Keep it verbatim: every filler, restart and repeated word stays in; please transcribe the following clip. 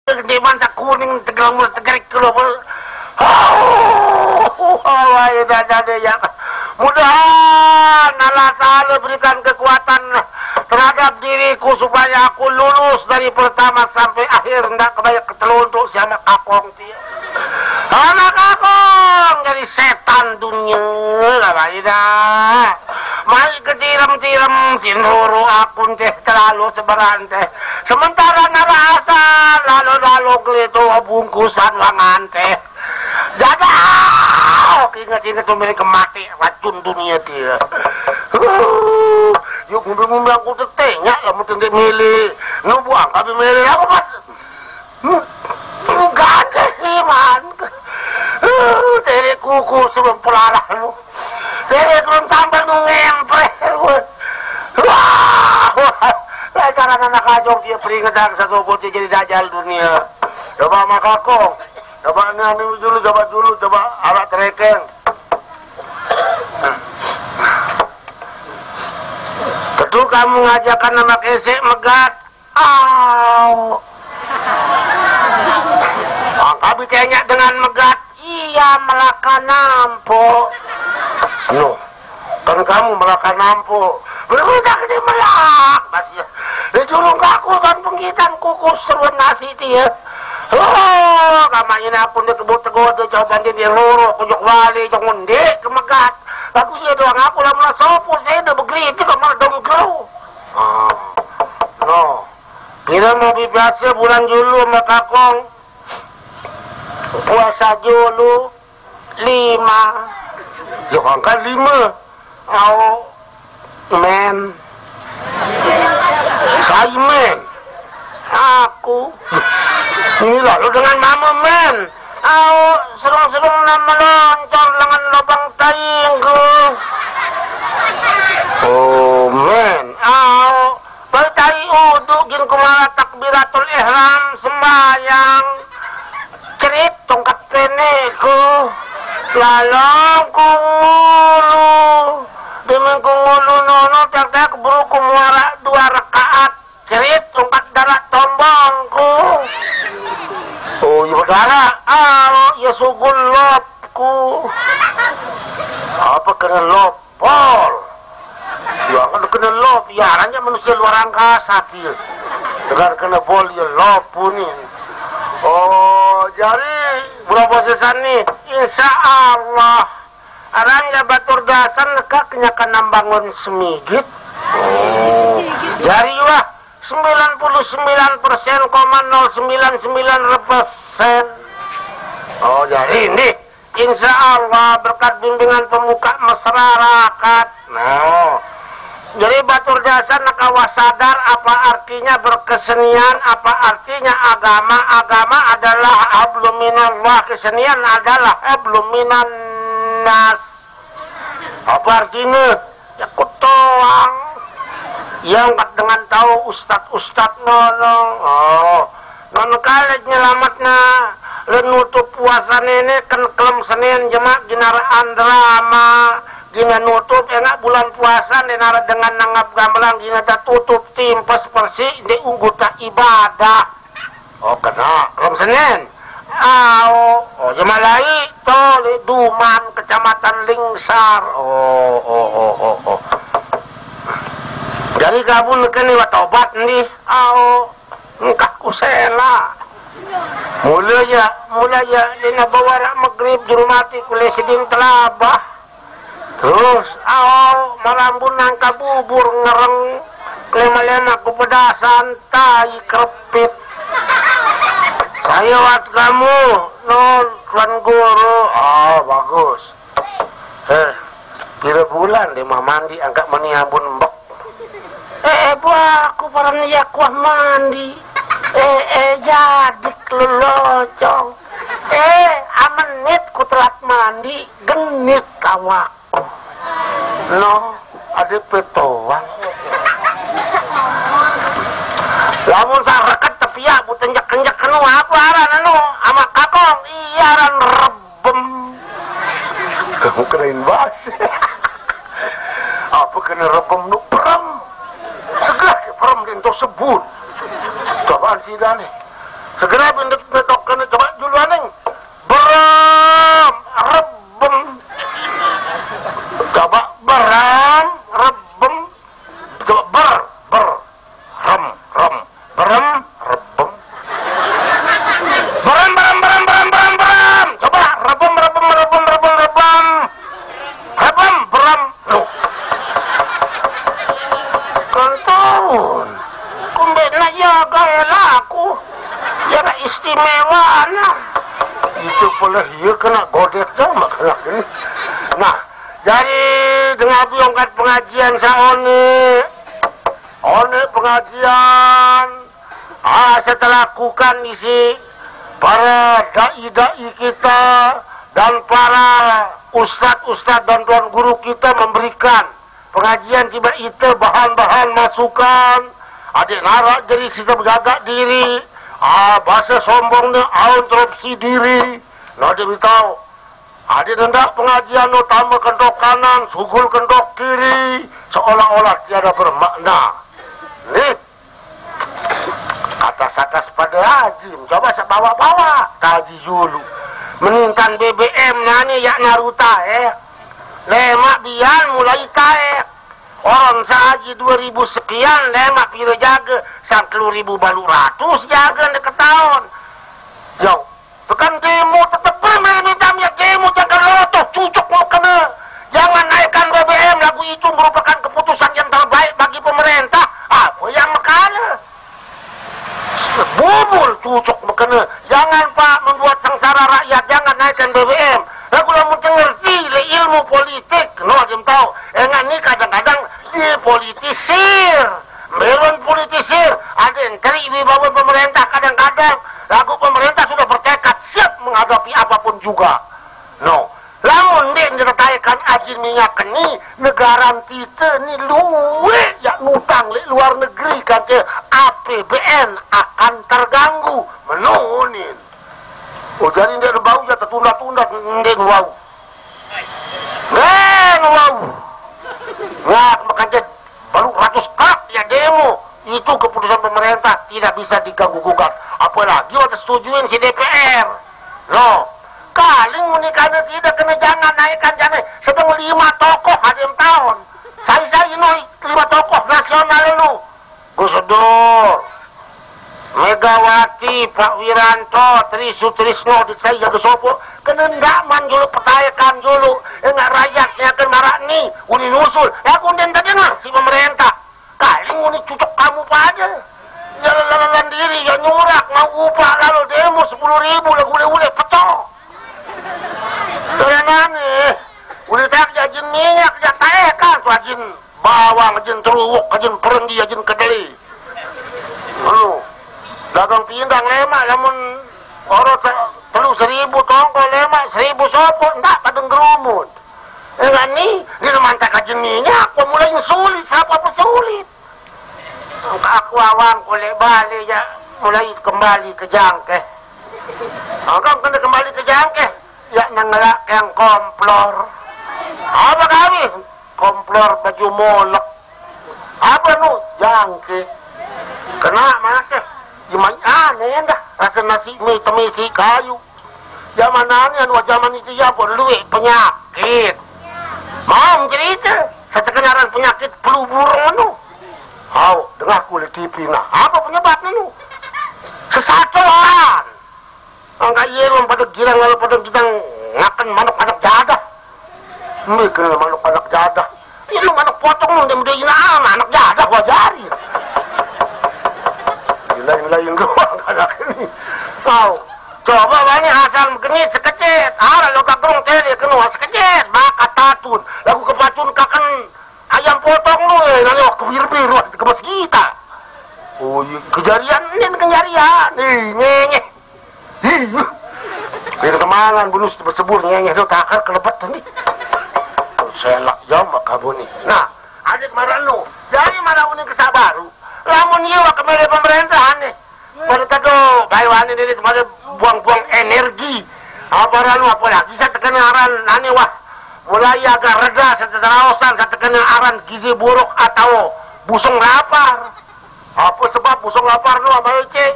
gede man, sak kuning, tegelang mulu, tegerik ke luar. Oh, Allah, ya, dah, dah, dah, ya. Mudahan Allah Ta'ala berikan kekuatan terhadap diriku supaya aku lulus dari pertama sampai akhir, ndak kebanyak keteluntuk si anak kakong dia. Anak kakong jadi setan dunia, lah, dah. Mai ketirem-tirem, sin ruru akun teh terlalu seberan teh. Sementara nara asal, lalu-lalu gelitu bungkusan wangan teh. Jadah, inget-inget tuh milik mati, racun dunia dia. Huh, yuk ngumbe-ngumbe aku tetenya, lamun tende milih. Nu buang kami milih aku pas. Hmm, enggak ada iman. Huh, tere kuku sebelum pelarang lu. Tere turun sampai nu ngemprer gue. Wah, wah. Lantaran anak ajong dia peringetan satu bocah jadi dajal dunia. Coba sama kakong. Coba ini, ini dulu, coba dulu, coba arak terekeng. Tentu kamu ngajakan nama kesek megat. Au. Angka bitanya dengan megat. Iya, melaka nampo. Anu, kan kamu melaka nampo. Berita gede melak, Mas, ya. Di julung kaku kan penggitan kukus seruan nasi dia. Oh, kamanya ini aku di kebut tegode, coba di roro, kujok wali, jong undi, kemegat. Lagu saya doang aku lah mulai sopo, saya udah begeriti kok malah dongkro. Ah, no. Kira mau biasa bulan Julu sama kakong. Puasa Julu lima. Ya kan lima. Au, men. Saya men. Aku. Ini lalu dengan mama men. Au, serung-serung nama loncor dengan lubang taingku. Oh, men. Au, baik tai uduk gin kumala takbiratul ihram sembayang. Cerit tongkat peneku. Lalong kungulu. Demeng kungulu nono tak tak buru kumuara dua rakaat. Cerit tongkat darah tombongku. Oh, iya berdarah. Ah, iya sugul lopku. Apa kena lop? Pol. Ya kan kena lop, ya hanya manusia luar angkasa dia. Dengan kena bol ya lop puni. Oh, jadi bulan puasa sani, insya Allah. Arang ya batur dasan neka kenyakan nambangun semigit. Oh, jadi wah sembilan puluh sembilan persen koma nol sembilan sembilan persen. Oh, jadi ini insya Allah berkat bimbingan pemuka masyarakat. Nah, jadi batur dasan nekawa sadar apa artinya berkesenian, apa artinya agama. Agama adalah hablum minallah, kesenian adalah hablum minan nas. Apa artinya? Ya kutoang. Yang dengan tahu ustad-ustad nono. Oh, non kali nyelamatna. Le nutup puasa nenek kan kelem Senin jemak ginaran drama. Gina nutup enggak bulan puasa nenara dengan nanggap gamelan gina tak tutup timpes persi di unggu tak ibadah. Oh, kena kelem Senin. Au, oh, jemalai to le Duman, Kecamatan Lingsar. Oh, oh, oh, oh, oh. Jadi kabun kene wa tobat nih. Au, engkah kusela. Mula ya, mula ya, dina bawara magrib juru mati kule sidin telabah. Terus, au, malambun nangka bubur ngereng, lema-lema ku pedasan, tai krepit. Saya wat kamu, non, Tuan Guru. Oh, bagus. Eh, pira bulan deh mah mandi angkat meni ambun embek. Eh, eh, buah, aku paran ya kuah mandi. Eh, eh, jadi kelelocong. Eh, amenit ku telat mandi, genit awakku. No, ada petoang. Lamun sareket tepiak bu tenjek-tenjek anu apa aran anu ama kakong iya aran rebem. Kamu kerain bahas. Apa kena rebem nu perem? Segah ke perem dento sebut. Cobaan sida nih. Segera pindah ke tokene, coba duluan, Neng. Berem, rebem. Coba berem, rebem. Coba ber, ber, rem, rem. Berem, rebem. Berem, berem, berem, berem, berem, berem. Coba rebem, rebem, rebem, rebem, rebem. Rebem, berem. Loh. Kan taun. Kumbena ya gaya laku. Ya na istimewa nah. Itu pula iya kena godek dah makanak ini. Nah, jadi dengan biongkat pengajian saone. One pengajian, ah, saya telah lakukan isi para dai-dai kita dan para ustad-ustad dan tuan guru kita memberikan pengajian tiba ite bahan-bahan masukan. Adik narak jadi kita menjaga diri, ah, bahasa sombongnya aun terupsi diri. Nah, dia beritahu, adik nendak pengajian no tambah kendok kanan, sugul kendok kiri, seolah-olah tiada bermakna. Nih, atas-atas pada haji, coba sebawa-bawa kaji dulu. Menintan B B M nani yak naruta eh. Lemak bian mulai taek. Orang saji dua ribu sekian, lemak pira jaga, sang telu ribu balu ratus jaga ndek ketaun. Yo, tekan demo tetep bermain minta ya demo, jangan lotoh cucuk mau kena. Jangan naikkan B B M, lagu itu merupakan keputusan yang terbaik bagi pemerintah. Apa yang mekana? Bubul cucuk mekena. Jangan, Pak, membuat sengsara rakyat. Jangan naikkan B B M. Lagu lamun ngerti le ilmu politik, no, dia tahu. Enggak, ni kadang-kadang dipolitisir. Merun politisir. Ada yang terik wibawa pemerintah kadang-kadang. Lagu pemerintah sudah bertekad siap menghadapi apapun juga. No. Lamun ndeq nyeretaikan ajin minyak keni, negaran kite ni lueq jaq nutang leq luar negeri kance A P B N akan terganggu. Menonin. Oh, jari ndeq bau jaq tetunda-tunda, ndeq wau. Ndeq wau. Nyak mekance baru ratus kak ya demo. Itu keputusan pemerintah, tidak bisa diganggu gugat. Apalagi waktu setujuin si D P R. Loh, kaling menikahnya sida kena jangan naikkan jane sedang lima tokoh ada yang tahun. Sai-sai no lima tokoh nasional lu. Gus Dur, Megawati, Pak Wiranto, Tri Sutrisno, di saya ada sopo. Kena ndak man julu petayakan julu. Enggak rakyatnya akan marak ni, uni nusul. Lagu ndak dengar si pemerintah. Kaling uni cucuk kamu pada. Jalan-jalan diri ya nyurak mau upah lalu demo sepuluh ribu lagu ule-ule pecah. Terus nane, uli tak jajin minyak, jataekan tu ajin bawang, ajin teruk, ajin perenggi, ajin kedeli. Anu, dagang pindang lemak lamun oro te-, telu seribu tongkol lemak, seribu sopo, ndak pada ngerumun. Enggak ni, dia mantak ajin minyak, apa mulai sulit, siapa apa sulit. Aku awang kolek balik ya, mulai kembali ke jangkeh. Engkau kena kembali ke jangkeh. Ya, nengelak yang komplor. Apa kami? Komplor baju molek. Apa nu? Jangkeh. Kena masih. Imai aneh dah. Rasa nasi mi temisi kayu. Zaman aneh anu zaman itu ya pun luik penyakit. Mau cerita? Setekenaran penyakit flu burung anu. Hau, dengar kulit T V nah. Apa penyebabnya nu? Sesatuan. Angka iya lu pada girang, kalau pada kita ngakan manuk anak jadah. Mbe kena manuk anak jadah. Iya lu manuk potong lu, dia udah ina anak jadah wajari. Lain-lain doang anak ini. Kau coba bani asal genit sekecet, arah lo kakrung tele kena sekecet, bakat tatun. Lagu kepacun kaken ayam potong lu, eh, nanti wah kebir-bir, wah, ke mas kita. Oh, iya, kejarian, ini kejarian. Nih, nyenyeh. Ih, yang temangan bunus bersebur ngenyeh tu takar kelebet tadi. Selak jam kamu ni. Nah, adik marah lu. Jadi marah uning kesabaru. Lamun iya wah kemere pemerintahan nih. Pada tado, bayu ane diri pada buang-buang energi. Apa ranu, apalagi saya terkena aran ane wah. Mulai agak reda, saya terkena aran gizi buruk atau busung lapar. Apa sebab busung lapar nu, Abah Ece?